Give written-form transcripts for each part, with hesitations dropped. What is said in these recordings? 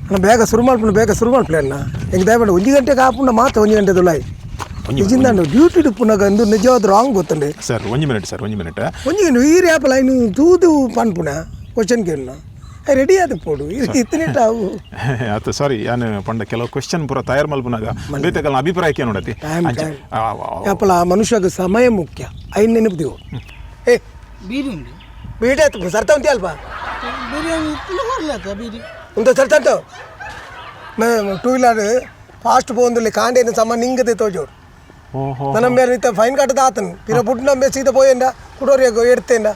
ಅಣ್ಣ ಬೇಗ ಶುರು ಮಲ್ಪುಂಡು, ಬೇಗ ಶುರು ಮಲ್ಪಲೆ ಅಣ್ಣ. ಎಂಕ್ ದಯಪಂಡ 1 ಗಂಟೆ ಕಾಪುಂಡ ಮಾತ್ರ 1 ಗಂಟೆ ದುಲಾಯಿ. ನಿಜಿಂದಾಂಡು ಡ್ಯೂಟಿ ಇಪ್ಪುನಾಗ ಇಂದು ನಿಜವಾದ ರಾಂಗ್ ಗೊತ್ತುಂಡೆ. ಸರ್, ಒಂಜಿ ಮಿನಿಟ್ ಸರ್, ಒಂಜಿ ಮಿನಿಟ್. ಒಂಜಿ ಗಂಟೆ ಈ ಆಪಲ್ ಐನು ತೂದು ಪನ್ಪುನ ಕ್ವಶನ್ ಕೇಳುನ ರೆಡಿ ಆದ ಪೋಡು ಇತ್ತನೇಟ ಅವು. ಅತ್ತ ಸಾರಿ, ಯಾನ್ ಪಂಡ ಕೆಲವು ಕ್ವಶನ್ ಪೂರ ತಯಾರು ಮಲ್ಪುನಾಗ ಬೇತೆ ಕೆಲವು ಅಭಿಪ್ರಾಯ ಕೇನೋಡತಿ. ಟೈಮ್. ಅಂಚ. ಟೈಮ್. ಯಾಪಲ ಆ ಮನುಷ್ಯಗೆ ಸಮಯ ಮುಖ್ಯ, ಐನ್ ನೆನಪು ಏ. ಬೀಡಿ ಉಂಡು. ಬೀಡ ಆಯ್ತು ಸರ್ತ ಉಂತಿ ಅಲ್ಪ. Biryani ಇತ್ತಲ ಹೊರ್ಲಾತ beedi. ಉಂತ ಸರ್ತಂತ two wheeler fast ಪೋಂದುಲ್ಲಿ ಕಾಂಡೇನ ಸಮ ನಿಂಗದೆ ತೋಜೋಡು. ಓಹೋ. ನನ್ನ ಮೇಲೆ ಇತ್ತ ಫೈನ್ ಕಟ್ಟದ ಆತನು ಪಿರ ಬುಡ್ ನಂಬೆ ಸೀದಾ ಪೋಯಂಡ ಕುಡೋರಿಯ ಎಡ್ತೇಂಡ.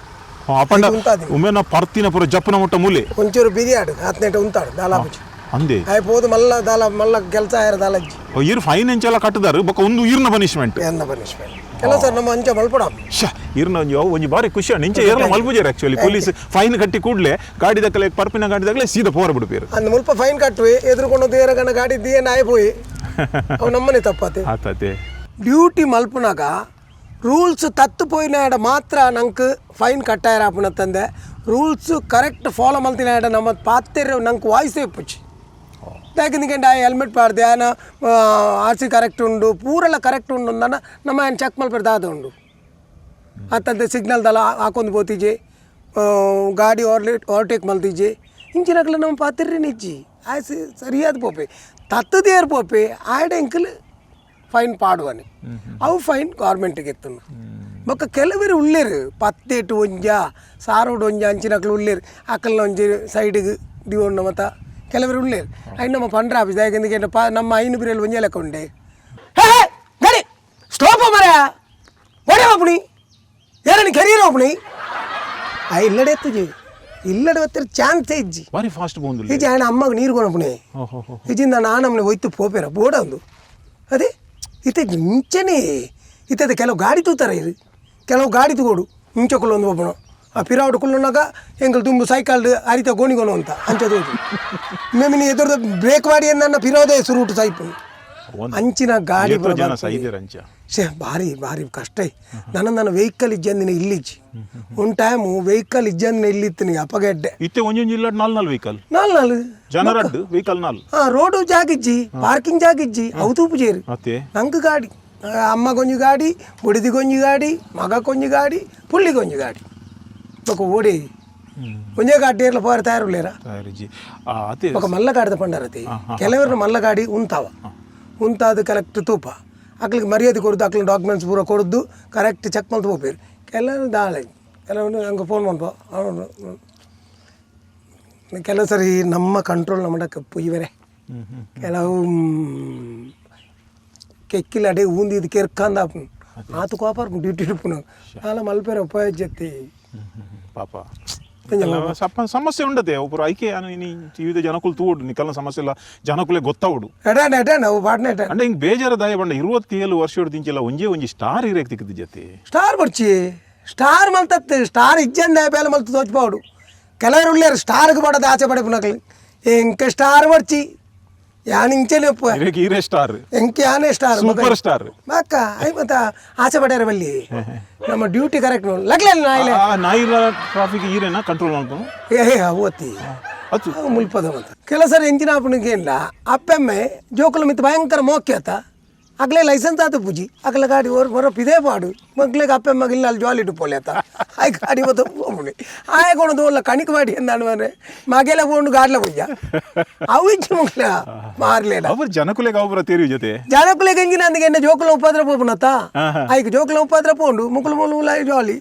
ಅಪಂಡ ಉಂತಾದಿ. ಉಮೇನ ಪರ್ತಿನ ಪೂರ ಜಪ್ಪುನ ಮುಟ್ಟ ಮೂಲೆ. ಒಂಚೂರು ಬಿರಿಯಾಡು ಆತ್ನೇಟ ಉಂತಾಡು ದಾಲಾಪುಜಿ. ಅಂದೆ. ಆಯ್ ಪೋದು ಮಲ್ಲ ದಾಲ ಮಲ್ಲ ಕೆಲಸ ಆಯರ ದಾಲಜ್ಜಿ. ಇರ್ ಫೈನ್ ಎಂಚೆಲ್ಲ ಕಟ್ಟದಾರು ಬೊಕ ಒಂದು ಇರ್ನ ಪನಿಷ್ಮೆಂಟ್. ಎನ್ನ ಪನಿಷ್ಮೆಂಟ್ ಕೆಲಸ ಸರ್ ನಮ್ಮ ಅಂಚ ಮಲ್ಪಡ. ಶ ಇರ್ನ ಒಂಜಿ ಅವು ಒಂಜಿ ಬಾರಿ ಖುಷಿ ಅಂಡ್ ಇಂಚೆ ಏರ್ಲ ಮಲ್ಪುಜೆರ್. Actually police fine ಕಟ್ಟಿ ಕೂಡ್ಲೆ ಗಾಡಿ ದಕ್ಕಲೆ ಪರ್ಪಿನ ಗಾಡಿ ದಕ್ಕಲೆ ಸೀದಾ ಪೋರ ಬಿಡುಪೇರು. ಅಂದ್ ಮುಲ್ಪ ಫೈನ್ ಕಟ್ಟುವೆ ಎದುರುಕೊಂಡು ದೇರಗಣ ಗಾಡಿ ದಿಯನ ಆಯ್ ಪೋಯಿ ಅವು ನಮ್ಮನೆ ತಪ್ಪಾತೆ. ಆತಾತೆ. ಡ್ಯೂಟಿ ಮಲ್ಪುನಾಗ ರೂಲ್ಸ್ ತತ್ತು ಪೋಯಿನಾಡ ಮಾತ್ರ ನಂಗೆ ಫೈನ್ ಕಟ್ಟಾಯರ ಆಪುನ ತಂದೆ. Rules correct follow ಮಲ್ತಿನಾಡ ನಮ್ಮ ಪಾತೆರ್ ನಂಗೆ ವಾಯ್ಸ್ ಇಪ್ಪುಚಿ. ಯಾಕಂದ್ರೆ ಆ ಹೆಲ್ಮೆಟ್ ಪಾಡ್ದೆ ಆನ R C correct ಉಂಡು, ಪೂರೆಲ್ಲ ಕರೆಕ್ಟ್ ಉಂಡು ಅಂದನ ನಮ್ಮ ಏನು ಚೆಕ್ ಮಲ್ಪೆರ್ ದಾದ ಉಂಡು ಅತ್ತಂತೆ. ಸಿಗ್ನಲ್ ದಲ ಹಾಕೊಂಡು ಪೋತಿಜೆ, ಗಾಡಿ ಓವರ್ಟೇಕ್ ಮಲ್ತಿಜೆ, ಇಂಚಿನಕ್ಲೆ ನಮ್ಮ ಪಾತಿರ್ರಿ ನಿಜ್ಜಿ ಆಯ್ ಸರಿಯಾದ ಪೋಪೆ ತತ್ತದೇರ್ ಪೋಪೆ ಆಯ್ಡ ಎಂಕಲ್ ಫೈನ್ ಪಾಡುವನೆ. ಅವು ಫೈನ್ ಗೌರ್ಮೆಂಟ್ಗೆ ಎತ್ತುನು. ಬೊಕ್ಕ ಕೆಲವರು ಉಳ್ಳೇರು ಪತ್ತೇಟು ಒಂಜ ಸಾರೋಡು ಒಂಜ ಅಂಚಿನಕ್ಲು ಉಳ್ಳೇರು. ಅಕ್ಕಲ್ನ ಒಂಜಿ ಸೈಡಿಗೆ ದಿವೊಂಡ ಮತ್ತ ಕೆಲವರು ಉಳ್ಳೇರು. ಐನ್ ನಮ್ಮ ಪಂಡ್ರ ಆಫೀಸ್ ಯಾಕೆಂದ್ರೆ ಪಾ ನಮ್ಮ ಐನು ಬಿರಿಯಲ್ಲಿ ಒಂಜೆ ಲೆಕ್ಕ ಉಂಡೆ. ಹೇ ಹೇ, ಗಾಡಿ ಸ್ಟಾಪ್ ಮರ ಓಡೆ ಒಪ್ಪಣಿ ಏರని ಕೆರಿಯರ್ ಒಪ್ಪಣಿ ಆ ಇಲ್ಲಡೆ ಎತ್ತುಜಿ ಇಲ್ಲಡೆ ಒತ್ತಿರ ಚಾನ್ಸ್ ಇಜ್ಜಿ. ಬಾರಿ ಫಾಸ್ಟ್ ಪೋಂದುಲ್ಲೆ. ಇಜ್ಜಿ ಆಯನ ಅಮ್ಮಗ್ ನೀರು ಕೊನಪುಣೆ. ಇಜ್ಜಿಂದ ನಾನು ಒಯ್ತು ಪೋಪೇರ ಬೋಡ ಒಂದು ಅದೇ ಇತ್ತೆ ಇಂಚನೆ ಇತ್ತದ. ಕೆಲವು ಗಾಡಿ ತೂತಾರೆ ಇದು, ಕೆಲವು ಗಾಡಿ ತಗೋಡು ಇಂಚ ಕುಲ್ಲೊಂದು ಒಬ್ಬನು ಆ ಪಿರಾವಡು ಕುಲ್ಲುನಾಗ ಎಂಕಲ್ ತುಂಬು ಸೈಕಲ್ ಅರಿತ ಗೋಣಿಗೋನು ಅಂತ ಅಂಚ ತೋಜು. ಮೇಮಿನಿ ಎದುರ್ದ ಬ್ರೇಕ್ ಮಾಡಿ ನನ್ನ ಪಿರೋದೇ ಸುರುಟು ಸೈಪು ಅಂಚಿನ ಗಾಡಿ. ಏತೋ ಜನ ಸೈದೆರ್ ಅಂಚ. ಶೇ ಭಾರಿ ಭಾರಿ ಕಷ್ಟ. ನನ್ನ ನನ್ನ ವೆಹಿಕಲ್ ಇಜ್ಜಂದಿನ ಇಲ್ಲಿಜ್ಜಿ. ಒಂದು ಟೈಮು ವೆಹಿಕಲ್ ಇಜ್ಜಂದಿನ ಇಲ್ಲಿತ್ತು ಅಪಗೆಡ್ಡೆ. ಇತ್ತೆ ಒಂಜೊಂಜಿ ಇಲ್ಲಡ್ ನಾಲ್ ನಾಲ್ ವೆಹಿಕಲ್. ನಾಲ್ ನಾಲ್. ಜನರಡ್ಡು ವೆಹಿಕಲ್ ನಾಲ್. ಹಾಂ, ರೋಡು ಜಾಗಿಜ್ಜಿ, ಪಾರ್ಕಿಂಗ್ ಜಾಗಿಜ್ಜಿ, ಅವು ತೂಪುಜೇರು. ಅತ್ತೆ. ನಂಗೆ ಗಾಡಿ, ಅಮ್ಮ ಕೊಂಜಿ ಗಾಡಿ, ಬುಡಿದಿ ಕೊಂಜಿ ಗಾಡಿ, ಮಗ ಕೊಂಜಿ ಗಾಡಿ, ಪುಳ್ಳಿ ಕೊಂಜಿ ಗಾಡಿ. ಬೊಕ ಓಡಿ ಒಂಜೇ ಗಾಡಿ ಏರ್ಲ ಪೋರ ತಯಾರುಲ್ಲೇರ. ತಯಾರಿಜ್ಜಿ ಅತ್ತೆ. ಬೊಕ ಮಲ್ಲ ಗಾಡಿದ ಪಂಡರತಿ ಕೆಲವರು ಮಲ್ಲ ಗಾಡಿ ಉಂತಾವ ಉಂತಾದ ಕರೆಕ್ಟ್ ತೂಪ ಅಕ್ಲಿಗೆ ಮರ್ಯಾದೆ ಕೊಡ್ದು ಅಕ್ಲಿಗೆ ಡಾಕ್ಯುಮೆಂಟ್ಸ್ ಪೂರ ಕೊಡ್ದು ಕರೆಕ್ಟ್ ಚೆಕ್ ಮಲ್ತು ಪೋಪೇರು. ಕೆಲವರು ದಾಳೆ ಕೆಲವರು ಹಂಗೆ ಫೋನ್ ಮಲ್ಪ ಅವನು. ಕೆಲವು ಸರಿ ನಮ್ಮ ಕಂಟ್ರೋಲ್ ನಮ್ಮ ಇವರೇ ಕೆಲವು ಕೆಕ್ಕಿಲ ಅಡೆ ಊಂದಿದ್ದು ಕೆರ್ಕಂದ ಆತು ಕೋಪ ಡ್ಯೂಟಿ ಇಪ್ಪುನು ನಾಲ ಮಲ್ಪೆರ ಉಪಯೋಗ. ಪಾಪ ಸಪ್ಪ ಸಮಸ್ಯೆ ಉಂಡತೆ ಅವು ಪೂರ ಐಕೆ ಯಾನು ಇನಿ ವಿವಿಧ ಜನಕುಲು ತೂಡು ನಿಕಲ್ನ ಸಮಸ್ಯೆ ಇಲ್ಲ ಜನಕುಲೆ ಗೊತ್ತಾವುಡು. ಎಡಾಣ ಎಡಾಣ ಅವು ಪಾಡ್ನ ಎಡಾಣ. ಅಂಡ ಹಿಂಗೆ ಬೇಜಾರ ದಾಯ ಬಂಡ 27 ವರ್ಷ ತಿಂಚಿಲ್ಲ ಒಂಜೇ ಒಂಜಿ ಸ್ಟಾರ್ ಇರೇಕ್ ತಿಕ್ಕದ ಜೊತೆ. ಸ್ಟಾರ್ ಬಡ್ಚಿ ಸ್ಟಾರ್ ಮಲ್ತತ್ತು ಸ್ಟಾರ್ ಇಜ್ಜಂದ ಬೇಲೆ ಮಲ್ತು ತೋಚ್ಪಾవుಡು. ಕೆಲವರು ಉಳ್ಳೇರು ಸ್ಟಾರ್ಗೆ ಪಡೋದು ಆಸೆ ಪಡೆಪುನಕ್ಲು. ಎಂಕ ಸ್ಟಾರ್ ಬಡ್ಚಿ ಯಾನ್ ಇಂಚೆನೆ ಉಪ್ಪು. ಇರೇಕ್ ಈರೇ ಸ್ಟಾರ್. ಎಂಕ ಯಾನೇ star. Super star. ಅಕ್ಕ I ಮತ್ತ ಆಸೆ ಪಡ್ಯಾರ ಬಲ್ಲಿ ನಮ್ಮ ಡ್ಯೂಟಿ ಕರೆಕ್ಟ್ ನೋಡಿ ಲಗ್ಲೆ ನಾಯಿಲೆ. ನಾಯಿಲ ಟ್ರಾಫಿಕ್ ಈರೇನ ಕಂಟ್ರೋಲ್ ಮಾಡ್ಕೊಂಡು. ಏ ಹೇ ಓತಿ. ಅದು. ಅವು ಮುಲ್ಪದ ಮತ್ತ ಕೆಲವು ಸರಿ ಎಂಜಿನ ಆಪುನಿಗೆ ಇಲ್ಲ ಅಪ್ಪೆಮ್ಮೆ ಜೋಕುಲ ಮಿತ್ ಭಯಂಕರ ಮೋಕ್ಯ ಆತ ಅಗ್ಲೇ ಲೈಸೆನ್ಸ್ ಆತ ಪೂಜಿ ಅಗ್ಲ ಗಾಡಿ ಓರ್ ಬರೋ ಪಿದೇ ಪಾಡು ಮಗ್ಲಿಗೆ ಅಪ್ಪೆಮ್ಮಗೆ ಇಲ್ಲ ಅಲ್ಲಿ ಜಾಲಿ ಇಟ್ಟು ಪೋಲೆ ಆತ ಆಯ್ ಗಾಡಿ ಬತ್ತ ಹೋಗ್ಬಿಡಿ ಆಯ್ ಕೊಣದು ಒಲ್ಲ ಕಣಿಕ್ ಮಾಡಿ ಎಂದಾನು ಮನೆ ಮಗೆಲ್ಲ ಪೋಂಡು ಗಾಡ್ಲ ಪೂಜ ಅವು ಇಚ್ಚು ಮಗ್ಲ ಮಾರ್ಲೇಡ. ಅವರು ಜನಕುಲೆಗೆ ಅವರ ತೇರಿ ಜೊತೆ. ಜನಕುಲೆಗೆ ಎಂಜಿನ ಅಂದಿಗೆ ಎನ್ನ ಜೋಕುಲ ಉಪದ್ರ ಪೋಪುನತ್ತ ಆಯ್ಕೆ ಜೋಕುಲ ಉಪದ್ರ ಪೋಂಡು ಮುಕುಲು ಮುಲು ಜಾಲಿ.